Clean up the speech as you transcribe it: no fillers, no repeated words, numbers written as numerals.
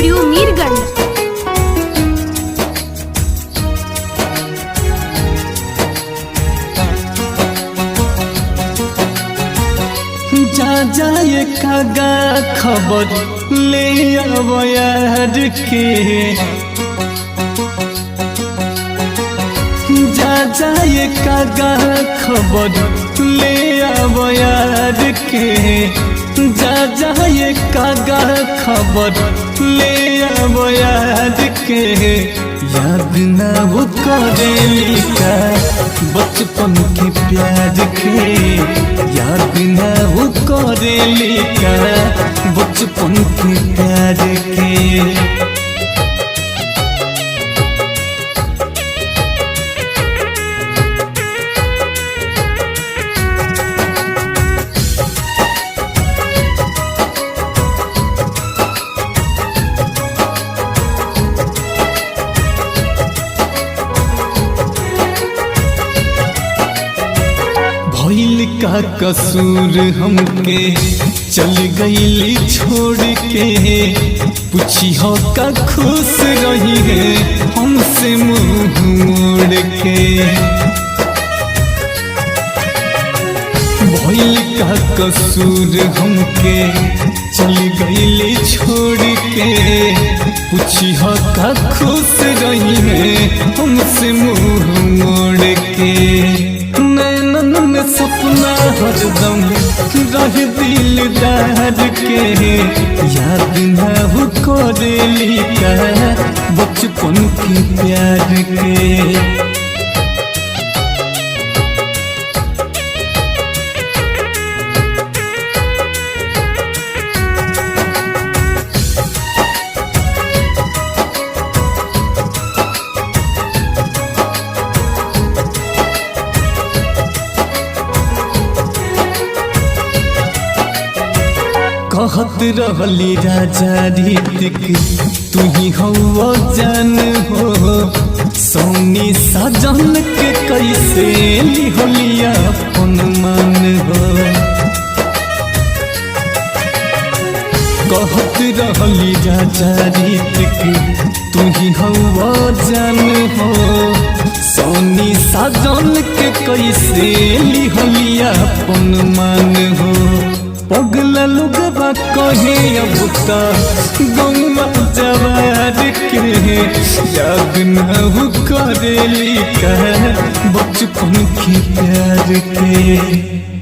Studio Mirganj. जा जाए कागा खबर ले आवो यार के, जा जाए कागा खबर ले आवो यार के, जा जाए कागा खबर ले आवो यार के। याद ना वो करेली का बचपन के प्यार के, याद ना वो करेली का बचपन के प्यार के। भइल का कसूर हमके चल गईली छोड़ के, पूछी हो का खुश रही है हमसे मुंह मोड़ के। भइल का कसूर हमके चल गईली छोड़ के, पूछी हो का खुश रही है हमसे मुंह मोड़ के। नैनन में सपना हरदम रह दिलदार के, याद ना वो करेली का बचपन के प्यार के। कहत रहली राजा रीतिक तू ही हौ जान हो, सोनी साजन के कैसे लिहोलिया अपन मान हो। कहत रहली राजा रीतिक तू ही हौ जान हो, सोनी साजन के कैसे लिहोलिया अपन मान हो। पगला लोगवा कहे अब त गौवा जवार के, याद न हो करेली का बचपन के प्यार के।